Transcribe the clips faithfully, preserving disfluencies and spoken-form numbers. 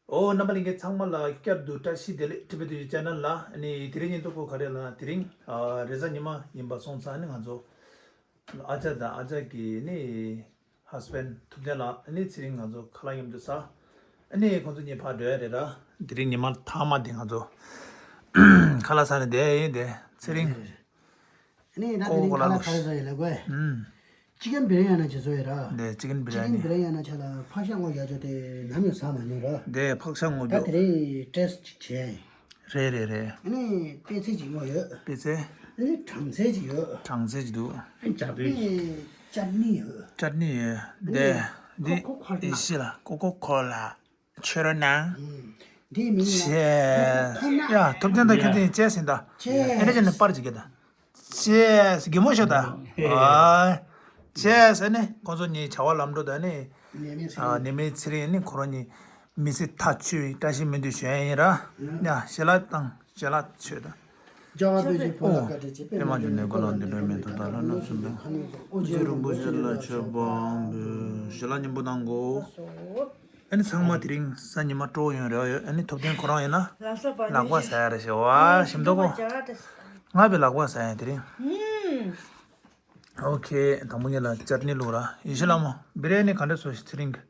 ཨོ། རྣམ་པ་ལྷན་རྒྱས་ཚང་མ་ལ་བསྐྱར་དུ་བཀྲ་ཤིས་བདེ་ལེགས། ཊི་བི་ཊུ་ཆེ་ནལ་ལ། ཨ་ནི་དེ་རིང་ཉིན་ཐོ་པོ་ག་རེ་ལབ་ན། དེ་རིང་ཨ་རེས་གཟའ་ཉི་མ་ཡིན་པ་སོང་ཙང་ནི་ང་ཚོ་ཨ་ཅག་དང་ཨ་ཅག་གི་ནི་ཧཱས་བྷེན་ཐུབ་བསྟན་ལགས། ཨ་ནི་ཚེ་རིང་ང་ཚོ་ཁ་ལག་མཉམ་དུ་ཟ། ཨ་ནི་ཁོང་ཚོ་གཉིས་ཕར་འགྲོ་ཡ་རེད་ར། དེ་རིང་ཉི་མ་མཐའ་མ་དེ་ང་ཚོ་ཁ་ལག་ཟ་ནས་བསྡད་ཡིན་དེ། ཚེ་རིང་། ཨ་ནི་ད་དེ་རིང་ཁ་ལག་ག་རེ་བཟོ་ཡོད་ལབ་དགོས། ཨུམ། ཅི་ཀན་བི་རི་ཡ་ནི་ཅིག་བཟོ་ཡོད་ར། དེ་ཅི་ཀན་བི་རི་ཡ་ནི། ཅི་ཀན་བི་རི་ཡ་ནི་ཆ་ལ་ཕག་ཤ་སྔོ་རྒྱག་ཆོག་དེ་ནམ་ཡང་ཟ་མ་མྱོང་ར། དེ་ཕག་ཤ་སྔོ་ད་རྒྱག་དེ་རིང་ཊེ་སི་ཊི་བྱས། རེད་རེད་རེད། ཨ་ནི་པད་ཚལ་ཅིག་སྔོ་ཡོད། པད་ཚལ། ཨ་ནི་སྦྲང་ཚལ་ཅིག་ཡོད། སྦྲང་ཚལ་ཅིག་འདུག་ཨ་ནི་ཅ་ཊི་ནི་ཡོད། ཅ་ཊི་ནི་ཡོད། ཅ་ཊི་ནི་ཡོད། དེ་འདི་ཀོ་ཀོ་ཁོ་ལ། ཨེ་ཤི་ལ་ཀོ་ཀོ་ཁོ་ལ། ཆོས་རོ་ནང་། འདིའི་མིང་ལ་ཅེས། ཀོ་ཀོ་ཁོ་ལ། ཡ། ཐུབ་བསྟན་དང་ཁྱེད་ཚོ་ཅེས་ཟིན་ད། ཅེས། ཨེ་འདྲ་བྱས་ནས་པར་ཅིག་གྱིས་ད། ཅེས། གད་མོ་ཤོར་ད། ཨ། ཅེས་ཟེར་ནས་ཁོང་ཚོ་གཉིས་བྱ་བ་ལམ་འགྲོ་ད་ནི། ནད་མེད་ཚེ་ཨ། རིང་། ནད་མེད་ཚེ་རིང་ནི་ཁོ་རང་གཉིས་མི་ཚེ་མཐའ་མཆོད་པའི་བཀྲ་ཤིས་སྨོན་འདུན་ཞུ་ཡ་ཡིན་ར། ཡ། ཞལ་ལག་དང་ཞལ་ལག་མཆོད་ད། རྒྱལ་བ་དཔལ་གྱི་ཕོ་ལ་བཀའ་དྲིན་ཆེ། པདྨ་འབྱུང་གནས་ཀུན་ལ་འདུད་འགྲོ་མི་མཐོ་དང་ལྷ་ནག་གསུམ་པའི། རྗེ་རིན་པོ་ཆེ་ལ་མཆོད་པ་འབུལ། ཞལ་ལག་སྙིང་པོ་གནང་གོ། ཨ་ནི་ཚང་མ་དེ་རིང་གཟའ་ཉི་མ་སྤྲོ་པོ་ཡོང་རེ་བ་ཡོད། ཨ་ནི་ཐུབ་བསྟན་ཁོ་རང་ཡིན་ན་ལག་པ་ཟ་ཡ་རེད་ཞེས་པ་ཞིམ་མདོག་གོ། ང་བའི་ལག་པ་ཟ་ཡ་དེ་རིང་། ཨོ་ཁེ། དང་པོ་ཉིད་ལ་ཅར་ནི་བླུགས་ར། ཡེ་ཤེས་ལྷ་མོ། བི་རི་ཡ་ནི་ག་འདྲ་བཟོ་ཞིག་ཚེ་རིང་གི།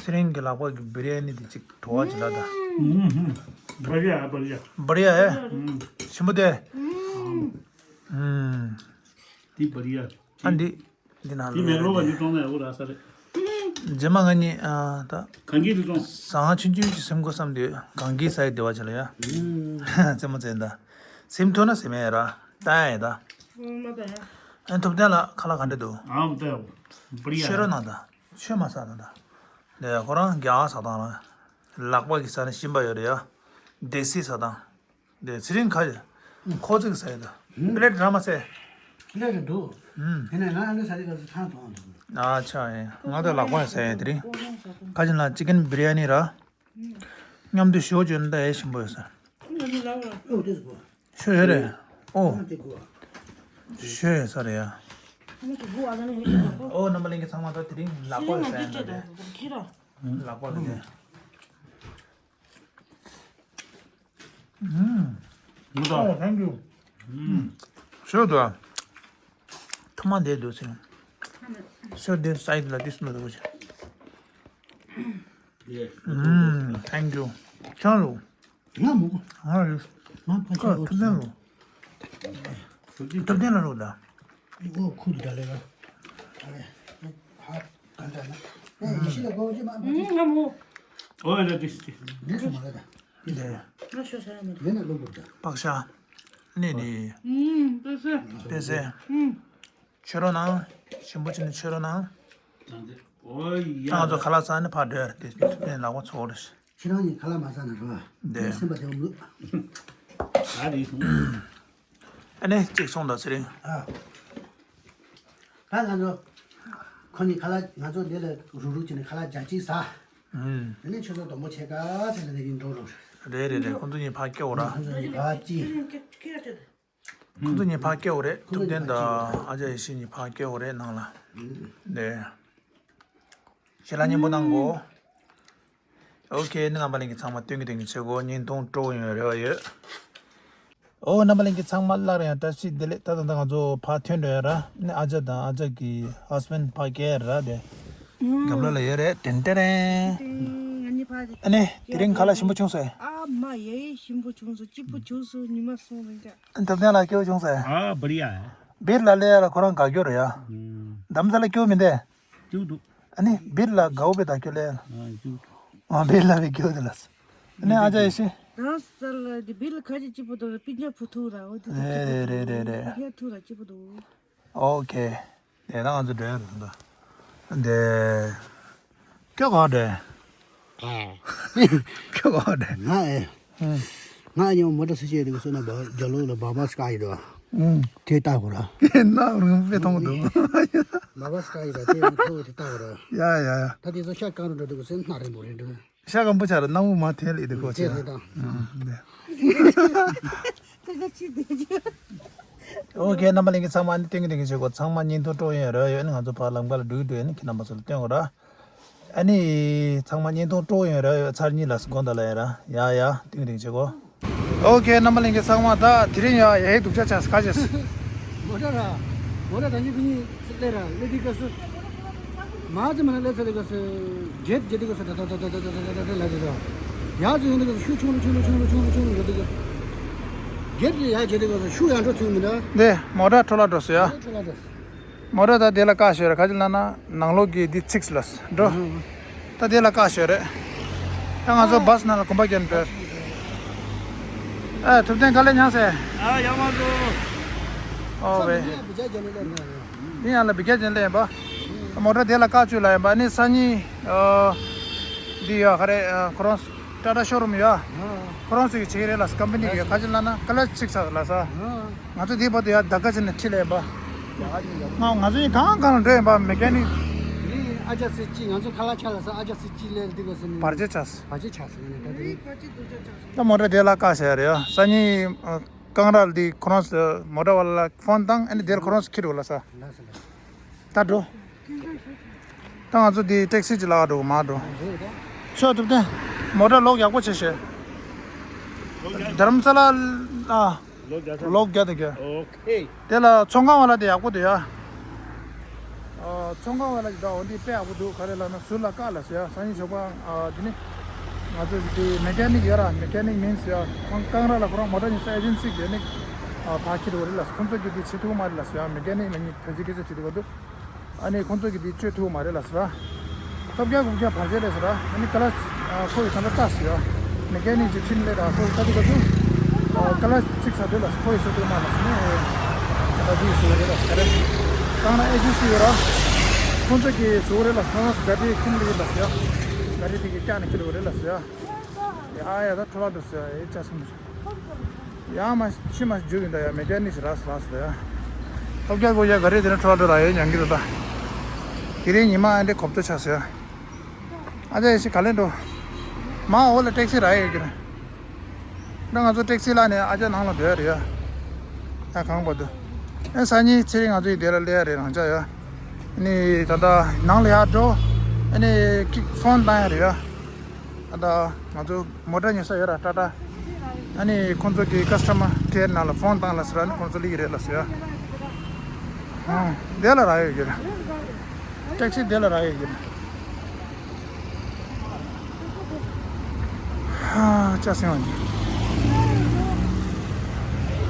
ཚེ་རིང་གི་ལག་པ་གི་བི་རི་ཡ་ནི་དེ་གཅིག་བྲོ་བ་ཅིག་ལ་ད། ཨུམ། བི་རི་ཡ། བི་རི་ཡ། བི་རི་ཡ་ཨེ། ཨུམ། ཞིམ་པོ་དེ། ཨུམ། ཨུམ། དེ་བི་རི་ཡ། ཨ་འདི། འདི་ནང་དེ་མེ་ལོ་བ་ཉིད་གཏོང་ན་ཡག་པོ་རག་ས་རེད། རྗེས་མ་ང་གཉིས་ཨ་ད། གང་གིས་ལུས་གཏོང་། ཟ་ཆུང་ཆུང་ཅིག་སེམས་ཁུར་བསམ་དུས་གང་གིས་ཟ་ཡི་བདེ་བ་ཅིག་ལ་ཡ། ཨུམ། རྩེད་མོ་རྩེ་ད། སེམས་ཐོན་ན་སེམས་ཡ་ར། ད་ཡ་ད། ཨུམ། མ་ད་ཡ། ཨ་ཐུབ་བསྟན་ལགས་ཁ་ལག་ག་འདྲ་འདུག་ཨ་མ་ད་ཡ། བི་རི་ཡ། ཆོས་རོ་ནང་ད། ཆོས་མ་ཟ་ད་ད། ལས་ཁོ་རང་རྒྱ་གར་ཟ་སྟངས་ར། ལག་པ་གིས་ཟ་ན་ཞིམ་པ་ཡོད་རེད་ཡ། སྡེ་སྲིད་ཟ་སྟངས། དེ་ཚེ་རིང་ཁ་ཡ། ཁོ་ཚིག་ཟ་ཡ་ད། པི་ལེ་ཊི་ར་མ་ཟེ། པི་ལེ་ཊི་འདུག་ཨུམ། དེ་ནས་ང་ཨ་ནི་ཟ་དེ་ག་ཚོད་ཐང་ཐོང་འདུག་ཨ་ཆ་ཡ། ང་ད་ལག་པ་ཟ་ཡ་དེ་རིང་། ཁ་ཅིག་ལ་ཅི་ཀན་བི་རི་ཡ་ནི་ར། མཉམ་དུ་ཞོ་བཅོས་ན་ད་ཡ་ཞིམ་པོ་ཡོད་ས། ཨོ་དེ་ཟ་གོ། ཞོ་ཡོད་རེད། ཨོ། ཨ་དེ་གོ། ཞོ་ཡོད་ས་རེད་ཡ། ཨོ་རྣམ་པ་ལྷན་རྒྱས་ཚང་མ་ད་དེ་རིང་ལག་པ་ཟ་ཡ་ད་དེ། ལག་པ་གི་དེ། ཨུམ། མི་ད། ཨོ། Thank you. ཨུམ། ཞོ་དུ། ཐུ་མ་འདེད་དུ་ཟིན། ཞོ་འདི་སའི་ཌི་ལ་འདི་སུ་ལ་འདུག་ཅེ། ཨུམ། Thank you. ཁྱོད་ལོ། ང་མོ་གོ། ང་རེད། ང་ཕ་ཁ་ཆེན་པོ་ཐུབ་ཚང་ལོ། ཐུབ་ཚང་ལ་ལོ་ད། ཨོ་ཁུ་དུ་ད་ལེ་ར། ཨ་ལེ། ཧ་ག་འདྲ་ན། ཨེ་ཡེ་ཤེས་ལ་གོ་ཅི་མ་ཕ་ཁ། ང་མོ། ཨོ་ཡ་ད་ཏིས་ཏིས། འདི་སུ་མ་ལ་ད། འདི། ང་ཤོ་ས་ཡ་མ་ད། ཡོད་ན་ལོ་གོ་ད། པག་ཤ། ནི་ནི། ཨུམ། པེ་སེ། པེ་སེ། ཨུམ། ཆོས་རོ་ནང་། ཞིམ་པོ་བྱས་ནས་ཆོས་རོ་ནང་། ཨོ་ཡ། ང་ཚོ་ཁ་ལག་ཟ་ནས་ཕར་འགྲོ་ཡ་རེད་དེ་ལག་པ་འཚོ་རེད། ཁྱེད་རང་གཉིས་ཁ་ལག་མ་ཟ་ན་རོ། འདི། སེམས་པ་བདེ་བོ་མི་འདུག་ད་རེད་སོང་། ཨ་ནི་གཅིག་སོང་ད་ཚེ་རིང་། ཨ། ད་ང་ཚོ། ཁོ་གཉིས་ཁ་ལག་ང་ཚོ་འདི་ལ་རུག་རུག་བྱས་ནས་ཁ་ལག་རྒྱ་གཅིག་ཟ། ཨུམ། ཨ་ནི་ཆུ་ཚོད་དང་པོ་ཕྱེད་ཀ་ཚེ་ལ་འདི་གིན་འགྲོ་རུག་རེད་རེད་རེད། ཁོང་ཚོ་གཉིས་ཕར་སྐྱེལ་འོ་ར། ཁོང་ཚོ་གཉིས་ཕར་སྐྱེལ། ཁོང་ཚོ་གཉིས་ཕར་སྐྱེལ་འོ་རེད། ཐུབ་བསྟན་དང་ཨ་ཅག་ཡེ་ཤེས་གཉིས་ཕར་སྐྱེལ་འོ་རེད་ནང་ལ། ནས། ཞལ་ལག་སྙིང་པོ་གནང་གོ། ཨོ་ཁེ། ནི་རྣམ་པ་ལྷན་རྒྱས་ཚང་མ་སྟོན་གྱི་སྟོན་གྱི་ཆེ་གོ། བརྙན་ཐུང་སྤྲོ་པོ་ཡོང་རེ་བ་ཡོད། ཨོ་རྣམ་པ་ལྷན་རྒྱས་ཚང་མ་སླར་ཡང་བཀྲ་ཤིས་བདེ་ལེགས། ད་ད་ད་ང་ཚོ་ཕར་ཐོན་འགྲོ་ཡ་ར། ནི་ཨ་ཅག་དང་ཨ་ཅག་གི་ཧཱས་བྷེན་ཌི་ཕར་སྐྱེལ་ར་དེ། རྒྱབ་ལོགས་ལ་ཡོད་རེད། ཏན་ཏན་རེད། ང་གཉིས་ཕར་དེ། ཨ་ནི་དེ་རིང་ཁ་ལག་ཞིམ་པོ་བྱུང་སོང་། ཨ་མ་ཡེ་ཞིམ་པོ་བྱུང་སོང་། སྐྱིད་པོ་བྱུང་སོང་། ཉི་མ་སོང་རེད་ཀྱ། ཨ་ཐུབ་བསྟན་ལགས་སྐྱིད་པོ་བྱུང་སོང་། ཨ་བྷ་རི་ཡ། བིར་ལ་སླེབས་ཡ་ལ་ཁོ་རང་དགའ་སྐྱོ་རེད་ཡ། ཨུམ། དྷ་རམ་ས་ལ་སྐྱིད་པོ་མིན་ཏེ། སྐྱིད་འདུག་ཨ་ནི་བིར་ལ་དགའ་བོ་པའི་དགའ་སྐྱོ་སླེབས་ཡ་ལ། ཨ་སྐྱིད་འདུག་ཨ་བིར་ལ་བའི་སྐྱིད་པོ་དེ་ལ། ཨ་ནི་ཨ་ཅག་ཡེ་ཤེས། དྷ་རམ་ས་ལ་དེ་བིར་ལ་ཁ་ཅིག་སྐྱིད་པོ་འདུག་པི་ཇ་ཕུ་ཐུག་ར་འོ་དེ་དེ་རེད་རེད་རེད་རེད། ཕི་ཐུག་ར་སྐྱིད་པོ་འདུག་ཨོ་ཁེ། དེ་ད་ང་ཚོ་འགྲོ་ཡ་རེད་ད། དེ། ཁྱོད་ག་པར་འགྲོ། ཨ། ཁྱོད་ག་པར་འགྲོ། ང་ཨེ། ཨང་། ང་ཨ་ཉོ་མོ་ཊ་སུ་ཆེ་དེ་ག་སོ་ན་བ་རྒྱ་ལོ་ལ་བ་བ་སི་ཀ་ཡི་རེད་བ། ཨང་། དེ་ལྟ་གོ་ར། ན་རུང་དཔེ་མཐོང་གི་འདུག་བ་བ་སི་ཀ་ཡི་ར་དེ་ཐོ་དེ་ལྟ་གོ་ར། ཡ་ཡ་ཡ། ད་དེ་ཚོ་ཤ་གང་རུ་འགྲོ་དེ་ག་སོ་སྣ་རིང་པོ་རེད་འགྲོ། ཤ་སྐམ་པོ་ཆགས་ར་སྣ་བུག་མར་འཐེན་ལེ་དེ་ཁོ་ཆགས། དེ་རེད་ད། ཨང་། དེ། ཨོ་ཁེ། རྣམ་པ་ལྷན་རྒྱས་ཚང་མ་ནི་སྟོན་གྱི་སྟོན་གྱི་བྱེད་དགོས། ཚང་མ་བརྙན་ཐུང་སྤྲོ་ཡོང་རེ་བ་ཡོད་ན་ང་ཚོ་ཕར་ལམ་ཁ་ལ་འགྲོ་གི་འགྲོ་ཡ་ནི་ཁྱེད་རྣམ་པ་ཚོ་ལ་སྟོན་དགོས་ར། ཨ་ནི་ཚང་མ་བརྙན་ཐུང་སྤྲོ་ཡོང་ར་ཡོད་ཚར་གཉིས་ལ་དགོངས་དག་ལ་ཡ་ར་ཡ་ཡ་ཏིང་ཏིང་བྱེད་གོ། ཨོ་ཁེ་རྣམ་པ་ལྷན་རྒྱས་ཚང་མ་ད་དེ་རིང་ཡ་ཡ་ཧེ་སྡུག་ཅག་ཆགས་ཁ་ཅེས། མོ་ཊ་ར། མོ་ཊ་ད་ཉི་ཕི་ཉི་སླེ་ར་སླེ་དི་ག་སུ། མ་ཙི་མ་ན་སླེ་ཚ་དི་ག་སུ། གེད་གེད་དི་ག་སུ་ད་ད་ད་ལ་དི་ད། ཡ་ཙི་ཡོང་དི་ག་སུ་ཤུ་ཆུང་ལུ་ཆུང་ལུ་ཆུང་ལུ་ཆུང་ལུ་ཆུང་ལུ་ཡོང་དི་ག། གེད་ཡ་གེད་དི་ག་སུ་ཤུ་ཡང་འགྲོ་ཐུབ་མི་འདྲ། དེ་མོ་ཊ་འཕྲོ་བརླག་འགྲོ་སོང་ཡ། འཕྲོ་བརླག་འགྲོ་སོང་། མོ་ཊ་ད་དེ་ལ་བཀག་ཞོར་ར་ཁ་ཅིག་ལ་ན་ནང་ལོགས་ཀྱི་འདི་ཚིགས་ལ་འགྲོ། ད་དེ་ལ་བཀག་ཞོར་རེད། ད་ང་ཚོ་བཱས་ནང་ལ་གོམ་པ་རྒྱབ་འགྲོ། ཨ་ཐུབ་བསྟན་དཀའ་ལས་མྱངས་སེ། ཨ་ཡག་མ་བཟོ། ཨོ་ཝེ། འདི་ཡང་ལ་བི་ག་ཅན་ལས་ཡིན་པ། མོ་ཊ་དེ་ལ་བཀག་བཅུག་ལ་ཡིན་པ་ནི་སང་ཉིན། འདི་ཡོད་ག་རེད་ཁོ་རང་ཊ་ཊ་ཤོ་རུམ་ཡོད། ཁོ་རང་ཚོ་གི་བྱེད་ཀྱི་རེད་ལ་ཀམ་པ་ནི་གི་ཁ་ཅིག་ལ་ན་ཀ་ལ་ཅིག་ཚ་ལ་ས། ང་ཚོ་འདིའི་བར་དུ་ཡར་ད་ག་ཅིག་ནས་ཁྲིད་ལས་པ། ང་ང་ཚོ་ཡིན་གང་གང་ལ་འགྲོ་ཡིན་པ་མེ་ཀ་ནིག་ཨ་ཅག་སི་ཅི་ང་ཚོ་ཁ་ལ་ཆ་ལ་ས་ཨ་ཅག་སི་ཅི་ལས་འདི་ག་སི་ནི་བར་ཆད་ཆགས། བར་ཆད་ཆགས་སི་ནི་ད་དེ་རིང་། ད་མོ་ཊ་དེ་ལ་བཀག་བྱས་རེད་ཡ་སང་ཉིན། རྐང་ར་འདི་ཁོ་རང་ཚོ་མོ་ཊ་བ་ལ་ཕོན་བཏང་ཨ་ནི་དེར་ཁོ་རང་ཚོ་ཁྲིད་འགྲོ་ལ་ས། ད་འགྲོ། ད་ང་ཚོ་འདི་ཊེག་སི་ཅིག་ལ་འགྲོ་མ་འགྲོ། ཤོག་ཐུབ་བསྟན། མོ་ཊ་ལོག་ཡག་པོ་བྱེད་ཤེས། རྡ་རམ་ས་ལ་ཨ། ལོག་རྒྱ་དང་རྒྱ། ཨོ་ཁེ། དེ་ལ་ཚོང་ཁང་བ་ལ་དེ་ཡག་པོ་འདུག་ཡ། ཨ། ཚོང་ཁང་བ་ལ་ད་འོ་འདི་དཔེ་ཡག་པོ་འདུག་ག་རེ་ལབ་ན་ཟུར་ལ་བཀག་ལ་ཟེར་ཡ་སང་ཉིན་ཞོགས་པ་ཨ་འདི་ནི། ང་ཚོ་འདི་མེ་ཀ་ནིག་ཡོད་ར་མེ་ཀ་ནིག་མིན་ཟེར་ཡ་ཁང་ཀང་ར་ལ་ཁོ་རང་མོ་ཊ་ཉོ་ས་ཨེ་ཇེན་སི་གི་ནི། ཨ་ཕ་ཁྱི་རོ་རེ་ལ་ཁོང་ཚོ་གི་འདི་བྱེད་ཐུབ་མ་རེད་ལ་ཟེར་ཡ་མེ་ཀ་ནིག་ལ་ཉིད་ག་ཚོད་སྐད་ཆ་དྲིས་འདུག་ག་འདུག་ཨ་ནི་ཁོང་ཚོ་གི་འདི་བཅོས་ཐུབ་མ་རེད་ལ་ཟེར་ར། སྟོབས་རྒྱལ་དགུ་བརྒྱ་བར་ཆད་རེད་ཟེར་ར། ཨ་ནི་ཀ་ལ་ཁོ་ཡི་ད་ལྟ་ལྟ་ཟེར་ཡ། མེ་ཀ་ནིག་ཅིག་ཁྲིད་ལས་ར་ཁོ་ཡི་ད་ལྟ་ག་དུས། ཀ་ལ་ཅིག་ས་དེ་ལ་ཁོ་ཡི་སུ་དེ་མ་ལ་ཟེར་ནས། ད་ལྟ་དེ་ཡི་སུ་རེད་ལ་ཟེར་ར། ད་ང་ཨེ་ཇེན་སི་ཡོད་ར། ཁོང་ཚོ་གི་སུ་རེད་ལ་ཁོང་ཚོ་ག་དུས་ཁྱིམ་ལ་ཡིན་ལ་ཟེར་ཡ། ག་དུས་དེ་གི་སྐྱ་ནས་ཁྱི་ལ་རེད་ལ་ཟེར་ཡ། ཡ་ཡ་ད་ཁྲོ་ལ་འདུག་ཟེར་ཡ་ཡ་ཅག་སུ་མི་ཟེར། ཡ་མ་ཤི་མ་ཤི་རྒྱུ་ཡིན་ད་ཡ་མེ་ཀ་ནིག་ར་ཟེར་ར་ཟེར་ཡ། ཐོབ་རྒྱལ་པོ་ཡ་ག་རེ་དེ་ནས་ཁྲོ་ལ་འདུག་ར་ཡ་ཉང་གི་རེད་ད། དེ་རིང་ཉི་མ་ཨ་འདྲེ་གོབ་ཏོ་ཆགས་ཟེར་ཡ། ཨ་ཅག་ཡ་ཤི་ག་ལེ་འགྲོ། མ་འོ་ལ་ཊེག་སི་ར་ཡོད་ཀྱི་རེད། ད་ང་ཚོ་ཊེག་སི་ལ་ནས་ཨ་ཅག་ནང་ལ་སྡོད་ཡ་རེད་ཡ། ད་གང་པ་འདུག་ཨེ་སང་ཉིན་ཚེ་རིང་ང་ཚོ་ཡི་དེ་ལ་སླེབས་ཡ་རེད་རང་ཅག་ཡ། ཨ་ནི་ད་ལྟ་ནང་ལ་ཡར་འགྲོ། ཨ་ནི་ཀི་ཕོན་བཏང་ཡ་རེད་ཡ། ད་ལྟ་ང་ཚོ་མོ་ཊ་ཉོ་ས་ཡོད་ར་ཊ་ཊ། ཨ་ནི་ཁོང་ཚོ་གི་ཀ་སི་ཊ་མར་ཀེར་ནང་ལ་ཕོན་བཏང་ལ་ཟེར་ཨ་ནི་ཁོང་ཚོ་སླེབས་ཀྱི་རེད་ལ་ཟེར་ཡ། ཨ་དེ་ལ་རག་ཡོད་ཀྱི་རེད། ཊེག་སི་དེ་ལ་རག་ཡོད་ཀྱི་རེད། ཧ་ཅང་སེང་བ་ཡིན།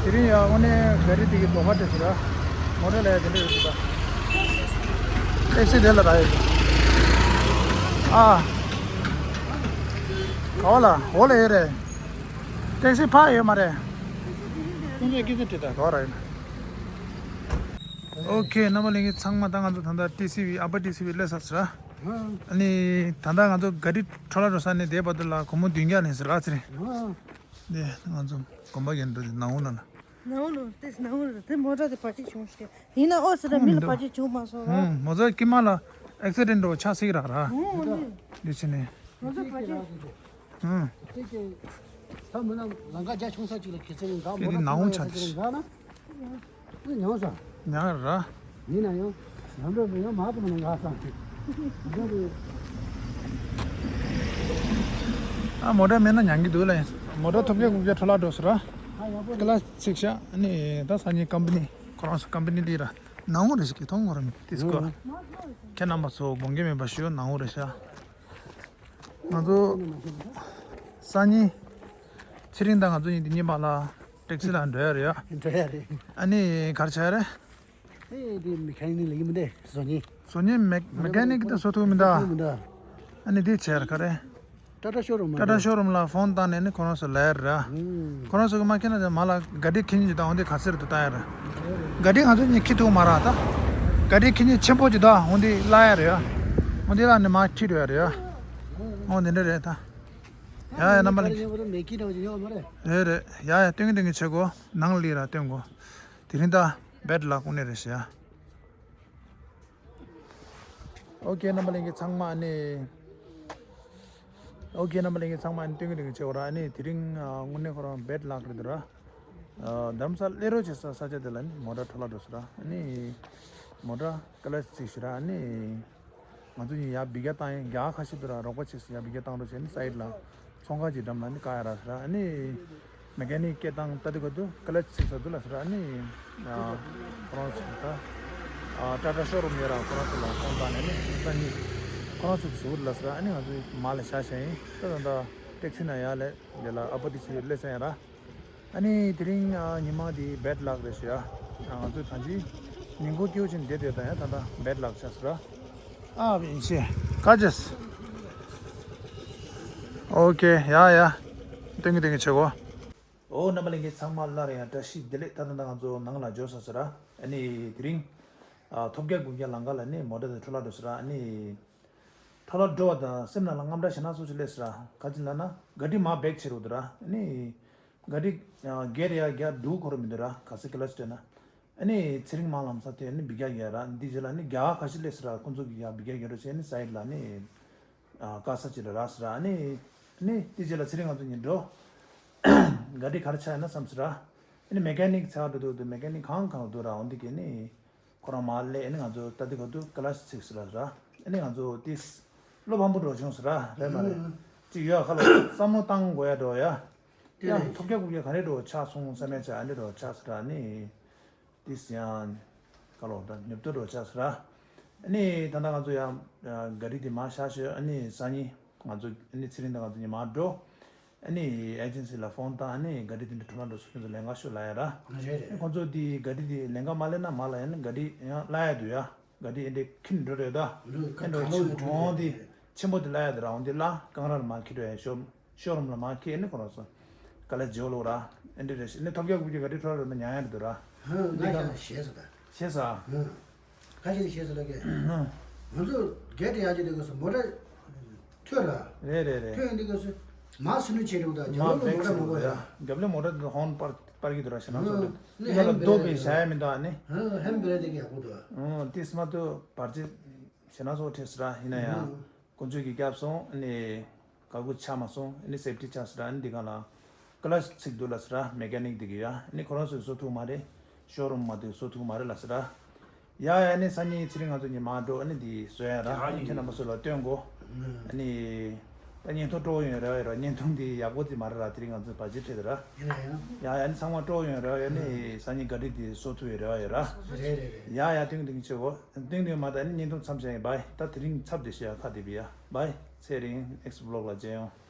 དེ་རིང་ཡང་དངོས་གནས་ག་རེ་དེ་གི་རྡོ་ཁ་དེ་ཟེར་ར། མོ་ཊ་ལ་ཡ་དེ་འདྲ་ཡོད་ཟེར་ར། ཊེག་སི་དེ་ལ་རག་ཡོད་ཀྱི། ཨ། ག་བ་ལ་འོ་ལ་ཡོད་རེད། ཊེག་སི་ཕ་ཡོད་མ་རེད། ཁོང་ཚོས་སྐད་ཆ་དྲིས་དང་ག་བ་རག་ཡོད་ན། ཨོ་ཁེ་རྣམ་པ་ལྷན་རྒྱས་ཚང་མ་ད་ང་ཚོ་ད་ལྟ་ཊི་སི་ཝི་ཨ་པ་ཊི་སི་ཝི་སླེབས་ཚར་ཟེར་ར། ཨ་ནི་ད་ལྟ་ང་ཚོ་ག་རི་འཕྲོ་བརླག་འགྲོ་ས་ནས་དེའི་བར་དུ་ལ་སྒོར་མོ་བདུན་བརྒྱ་ལེན་ཟེར་ར་ཚེ་རིང་། དེ་ང་ཚོ་གོམ་པ་རྒྱག་འགྲོ་དེ་ནང་འོང་ན་ལ། ནང་འོང་ནོ་དེ་ནང་འོང་ར་དེ་མོ་ཊ་དེ་བར་ཆད་བྱུང་ཤག་ཡིན་ན་ཨོ་ཟེར་ར་མི་ལ་བར་ཆད་བྱུང་མ་སོང་ར། ཧུང་མོ་ཚོ་ཀི་མ་ལ་ཨེག་སི་ཌེན་འགྲོ་ཆགས་སྲིད་ར་ར། ཧུང་ཨོ་ནི། འདི་ཕྱི་ནས། མོ་ཚོ་བར་ཆད། ཧུང་། ཅིག་གིས་ད་མི་རྣམས་ལམ་ཁ་རྒྱ་ཆུང་ས་ཅིག་ལ་ཁྱེད་ཚོ་ཡིན་ག་མོ་ཊ་ཚང་མ་ཡོད་ས་ཅིག་ལ་ཡིན་ག་ན། ཨེ་ཉོ་ས། ཉོ་ར། ཡིན་ན་ཡང་ལམ་འགྲོ་མི་ཡང་མ་ཐུབ་ན་ང་ས། འགྲོ་རེད། ཨ་མོ་ཊ་མེད་ན་ཉང་གི་འདུག་ལ། མོ་ཊ་ཐོབ་རྒྱ་དགུ་བརྒྱ་འཕྲོ་བརླག་འགྲོ་ས་ར། ཨ་ཡག་པོ་རེད། ཀི་ལ་ཅིག་ཤག་ཨ་ནི་ད་སང་ཉིན་ཀམ་པ་ནི་ཁོ་རང་ཚོ་ཀམ་པ་ནི་འདི་ར། ནང་འོ་རེ་ཞིག་གི་མཐོང་ངོ་ར་མི་ཏིས་ཀོ། ཨ། ཁྱེད་རྣམ་པ་ཚོ་དགོངས་འགལ་མེད་པ་ཞུ་ནང་འོ་རེ་ཤག་ང་ཚོ་སང་ཉིན་ཚེ་རིང་དང་ང་ཚོ་གཉིས་དེ་གཉིས་མ་ལ་ཊེག་སི་ལ་འགྲོ་ཡ་རེད་ཡ། འགྲོ་ཡ་རེད། ཨ་ནི་གར་ཆ་ཡ་རེད། ཨེ་དེ་མེ་ཁ་ནིག་ལ་ཡིན་མི་འདུག་བཟོ་མཁན། བཟོ་མཁན་མེ་མེ་ཁ་ནིག་དེ་བཟོ་ཐུབ་མི་འདུག་མི་འདུག་ཨ་ནི་དེ་ཆ་ཡ་རེད་ག་རེད། ཊ་ཊ་ཤོ་རུམ་ལ། ཊ་ཊ་ཤོ་རུམ་ལ་ཕོན་བཏང་ནས་ནི་ཁོ་རང་ཚོ་ལབ་ཡ་རེད། ཁོ་རང་ཚོ་གི་མ་ཁྱེར་ན་མ་ལ་ག་དྲི་ཁྱེར་ཉིན་ཅིག་དང་འོན་ཏེ་ག་ཚེར་དུ་བཏང་ཡ་རེད། ག་དྲི་ང་ཚོ་གཉིས་ཁྱེར་ཐུབ་མ་རེད་ད། ག་དྲི་ཁྱེར་ཉིན་ཆེན་པོ་ཅིག་དང་འོན་ཏེ་བརླག་ཡ་རེད། འོན་ཏེ་བརླག་ནས་མ་ཁྱེར་འགྲོ་ཡ་རེད། འོ་འདི་འདྲ་རེད་ད། ཡ་ཡ་རྣམ་པ་ལ། རེད་རེད། ཡ་ཡ་སྟོན་གི་སྟོན་གི་བྱེད་དགོས། ནང་ལ་ལི་ར་སྟོན་དགོས། དེ་རིང་ད་བེད་ལ་ཀུ་ནེ་རེད་ཤག་ཨོ་ཁེ་རྣམ་པ་ལྷན་རྒྱས་ཚང་མ་ཨ་ནི། ཨོ་ཁེ་རྣམ་པ་ལྷན་རྒྱས་ཚང་མ་ཨ་ནི་སྟོན་གི་སྟོན་གི་བྱེད་དགོས་ར། ཨ་ནི་དེ་རིང་དངོས་གནས་ཁོ་རང་བེད་ལ་རེད་འདུག་ར། རྡ་རམ་ས་ལ་སླེབས་རོགས་བྱེད་ས་ས་ཆ་དེ་ལ་ནི་མོ་ཊ་འཕྲོ་བརླག་འགྲོ་སོང་ར། ཨ་ནི་མོ་ཊ་ཀ་ལ་རྩིས་ཞུ་ར། ཨ་ནི། ང་ཚོ་ཡིན་ཡ་བི་ག་བཏང་ཡིན་རྒྱ་ཁ་ཤས་དུ་ར་རོགས་པ་ཆེ་སི་ཡ་བི་ག་བཏང་རོགས་བྱས་ནི་སའིད་ལ་ཚོང་ཁང་གི་འགྲམ་ལ་ནི་ཀ་ཡ་ར་སི་ར་ཨ་ནི། མེ་ཀ་ནིག་སྐད་བཏང་ལྟ་དུས་ག་དུས་ཀ་ལ་ཅི་ཚིག་ས་དུ་ལ་ཟེར་ཨ་ནི། ཁོ་རང་ཚོ་ད་ཊ་ཊ་ཤོ་རུམ་ཡོད་ར་ཁོ་རང་ཚོ་ལ་ཕོན་བཏང་ནས་ནི་ས་གཉིས་ཁོ་རང་ཚོ་གི་ཟུར་ལ་ཟེར་ཨ་ནི་ང་ཚོ་མ་ལ་ཤ་ཤ་ཡིན་ད་ད་ད་ཊེག་སི་ན་ཡ་ལས་དེ་ལ་ཨ་པ་ཏི་ཆི་ལས་ས་ཡ་ར་ཨ་ནི་དེ་རིང་ཉི་མ་དེ་བེད་ལག་རེད་ཤི་ཡ་ང་ཚོ་ད་ཅི་ཉིན་གུང་སྐྱིད་པོ་ཅན་བསྡད་དེ་ད་ཡ་ད་ད་བེད་ལག་ཆགས་ཟེར་ར། ཨ་བི་ཤེ་ཀ་ཅེས། ཨོ་ཀེ་ཡ་ཡ། ཏིང་གི་ཏིང་གི་ཆེ་གོ། ཨོ་རྣམ་པ་ལྷན་རྒྱས་ཚང་མ་སླར་ཡང་བཀྲ་ཤིས་བདེ་ལེགས། ད་ལྟ་ང་ཚོ་ནང་ལ་འབྱོར་སོང་ཟེར་ར། ཨ་ནི་དེ་རིང་ཨ་ཐོབ་རྒྱལ་དགུ་རྒྱལ་ལམ་ཁ་ལ་ནི་མོ་ཊ་དང་ཁྲོ་ལ་འགྲོ་ཟེར་ར། ཨ་ནི་ཁྲོ་ལ་འགྲོ་བ་དང་སེམས་ནང་ལ་དངངས་སྐྲག་ཞེ་དྲག་སོགས་ཅིག་སླེབས་ཟེར་ར། ག་ཅི་ལབ་ན་ག་ཏི་མ་བེག་ཆེ་རུ་འདུག་ར། ཨ་ནི་ག་ཏི་གེར་ཡ་རྒྱ་འབྲུག་འཁོར་མི་འདུག་ར་ག་སི་ཀི་ལ་སི་ཏེ་ན། ཨ་ནི་ཚེ་རིང་མ་ལམ་ས་དེ་ནི་བི་རྒྱ་རྒྱ་ར་འདི་རྗེས་ལ་ནི་རྒྱ་ག་ཤི་ལས་སི་ར་ཁོང་ཚོ་གི་ཡ་བི་རྒྱ་རྒྱ་རོ་ཆེ་ནི་སའིད་ལ་ནི་ཀ་ས་ཅི་ར་ར་སི་ར་ནི་ནི་འདི་རྗེས་ལ་ཚེ་རིང་ང་ཚོ་ཉིན་འགྲོ་ག་ཏི་ག་ར་ཆ་ཡ་ན་བསམ་སི་ར་ནི་མེ་ཀ་ནིག་ཚ་བ་འགྲོ་འདུག་མེ་ཀ་ནིག་གང་གང་འདུག་ར་འོན་འདི་གི་ནི་ཁོ་རང་མ་ལས་ནི་ང་ཚོ་ལྟ་འདི་ག་དུ་ཀ་ལ་སི་ཚིག་སི་ར་ར་ནི་ང་ཚོ་ཏིས་བློ་ཕམ་པོ་འགྲོ་བྱུང་སི་ར་རེད་མ་རེད་ཅི་ཡོད་ཁ་ལོ་བསམ་བློ་བཏང་དགོས་ཡ་འགྲོ་ཡ། ཡང་ཐོབ་རྒྱལ་དགུ་རྒྱལ་ག་རེ་འགྲོ་ཆགས་སོང་བསམ་ཡ་ཆ་ཨ་ནི་འགྲོ་ཆགས་སི་ར་ནི། ཏིས་ཡང་ཀ་ལོ་ད་ཉོབ་ཏོ་འགྲོ་ཆགས་སི་ར། ཨ་ནི་ད་ལྟ་ང་ཚོ་ཡང་ག་རི་དེ་མ་ཤ་ཤོད་ཨ་ནི་སང་ཉིན་ང་ཚོ་ཨ་ནི་ཚེ་རིང་དང་ང་ཚོ་ཉི་མ་འགྲོ། ཨ་ནི་ཨེ་ཇེན་སི་ལ་ཕོན་བཏང་ཨ་ནི་ག་རི་དེ་འདྲ་ཁྲོ་ན་འགྲོ་སུ་ཁྱོད་ཚོ་ལས་ཀ་ཤོད་ལ་ཡ་ར། རེད་རེད། ཁོང་ཚོ་དེ་ག་རི་དེ་ལས་ཀ་མ་ལས་ན་མ་ལ་ཡ་ནི་ག་རི་ཡང་ལ་ཡ་འདུག་ཡ། ག་དེ་ཨེ་འདྲས་ཁྱིམ་འགྲོ་རེད་ད། འགྲོ་ཨེ་འགྲོ་ཁ་ཁ་ཆེན་ལོ་འགྲོ་འོང་དེ་རེད། ཆེན་པོ་དེ་ལ་ཡ་དེ་རང་དེ་ལ་གང་ར་ལ་མ་ཁྱི་འགྲོ་ཡ་ཤོ་ཤོ་རུམ་ལ་མ་ཁྱི་ཨེ་ནི་ཁོ་རང་སོ་ག་ལ་ཇེ་ལོ་ར་ཨེ་འདྲས་རེད་ཤི་ནི་ཐོབ་རྒྱལ་དགུ་རྒྱལ་ག་དེ་ཁྲོ་ར་ན་ཉང་ཡ་རེད་དུ་ར། ཧ་འདི་ང་ག་ཤ་ཤེས་སོ་ད། ཤེས་ས། ཧ་ཁ་ཤས་ཤེས་སོ་ལ་གེ། ང་ཚོ་གེ་ཏི་ཡ་ཅི་དེ་ག་སོ་མོ་ཊ་ཐོས་ར། རེད་རེད་རེད། ཐོས་ཡིན་དེ་ག་སོ་མ་སུ་ནུ་ཆེ་རེད་ད་རྒྱབ་ལོ་མོ་ཊ་མོ་གོ་ཡ། རྒྱབ་ལོ་མོ་ཊ་དེ་ཧོན་པར་པར་གི་དུ་ར་ཤི་ན་སོ་དེ་ཧ་ལ་རྡོ་བེ་ཤ་ཡ་མི་འདུག་ཨ་ནི། ཧ་ཧེམ་བེ་རེད་དེ་ག་ཡག་པོ་འདུག་ཨ། ཏིས་མ་ཏུ་བར་ཅི་ཤི་ན་སོ་ཁྲེས་ར་ཧི་ན་ཡ། དཀོན་མཆོག་གིས་སྐྱབས་སོང་ཨ་ནི། ག་གུ་ཆ་མ་སོང་ཨ་ནི་སེབ་ཊི་ཆ་སི་ར་ཨ་ནི་འདི་ག་ལ་ཀ་ལ་སི་ཚིག་འདུག་ལ་སི་ར་མེ་ཀ་ནིག་འདི་གི་ཡ་ཨ་ནི་ཁོ་རང་ཚོས་བཟོ་ཐུབ་མ་རེད། ཤོ་རུམ་མ་འདུག་བཟོ་ཐུབ་མ་རེད་ལ་སི་ར། ཡ་ཡ་ཨ་ནི་སང་ཉིན་ཚེ་རིང་ང་ཚོ་ཉི་མ་འགྲོ་ཨ་ནི་འདི་བཟོ་ཡ་ར་ཨ་ནི་ཁྱེད་རྣམ་པ་ཚོ་ལ་སྟོན་གོ་ཨ་ནི། ད་བརྙན་ཐུང་སྤྲོ་ཡོང་ར་ཡ་ར་བརྙན་ཐུང་འདི་ཡག་པོ་འདི་མ་རེད་ར་དེ་རིང་ང་ཚོ་བ་ཇེ་ཁྲེ་དེ་ར། ཡ་ཡ་ཨ་ནི་ཚང་མ་སྤྲོ་ཡོང་ར་ཡ་ཨ་ནི་སང་ཉིན་ག་དྲི་འདི་བཟོ་ཐུབ་ཡོད་ར་ཡ་ར། རེད་རེད་རེད། ཡ་ཡ་ཏིང་ཏིང་ཆེ་གོ་ཏིང་ཏིང་མ་ད་ཨ་ནི་བརྙན་ཐུང་མཚམས་བཞག་ཡིན་བའི་ད་དེ་རིང་ཚབ་བདེ་ཤི་ཡ་ཁ་དེ་བི་ཡ་བའི་ཚེ་རིང་next vlog ལ་མཇལ་ཡོང་།